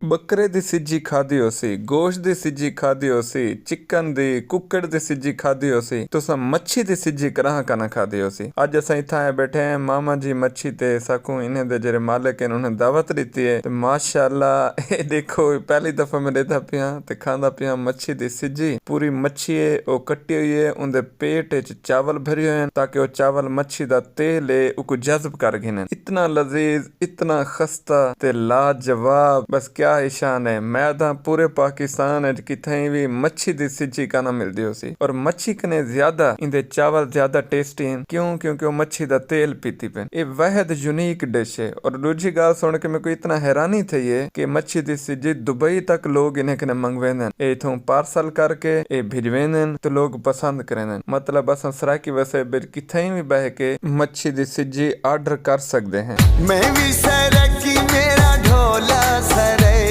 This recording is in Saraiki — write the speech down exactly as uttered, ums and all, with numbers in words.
ٻکرے دی سجی کھادی ہوسی، گوشت دی سجی کھادی ہوسی، چکن دی، ککڑ دی سجی کھادی ہوسی، تساں مچھی دی سجی کراہاں کنا کھادی ہوسی۔ اڄ اساں اتھاں آئے ٻیٹھے ہیں ماما جی مچھی تے، ساکوں انہیں دے جیڑھے مالک ہن انہیں دعوت ݙتی ہے تے ماشاءاللہ اے ݙیکھو پہلی دفعہ میں ݙیہدا پیاں تے کھاندا پیاں مچھی دی سجی۔ پوری مچھی ہے او کٹی ہوئی ہے، اوندے پیٹ اچ چاول بھرے ہوئے ہن تاکہ او چاول مچھی دا تیل ہے اوکوں جذب کر گھنن۔ اتنا لذیذ، اتنا خستہ تے لاجواب، بس کیا ہی شان ہے۔ میں آہداں پورے پاکستان اچ کتھائیں وی مچھی دی سجی کانا ملدی ہوسی، اور مچھی کنے زیادہ ایندے چاول زیادہ ٹیسٹی ہن۔ کیوں؟ کیونکہ او مچھی دا تیل پیتی پن۔ اے واحد یونیک ڈش ہے۔ اور ݙوجھی ڳالھ سݨ کے میکوں اتنا حیرانی تھئی ہے کہ مچھی دی سجی دبئی تک لوگ انہیں کنے منگویندن، اے اتھوں پارسل کر کے اے بھجویندن تے لوگ پسند کریندن۔ مطلب اساں سرائیکی وسیب وچ کتھائیں وی ٻہہ کے مچھی دی سجی آرڈر کر سڳدے ہیں۔ میں وی سرکی، میرا ڈھولا سر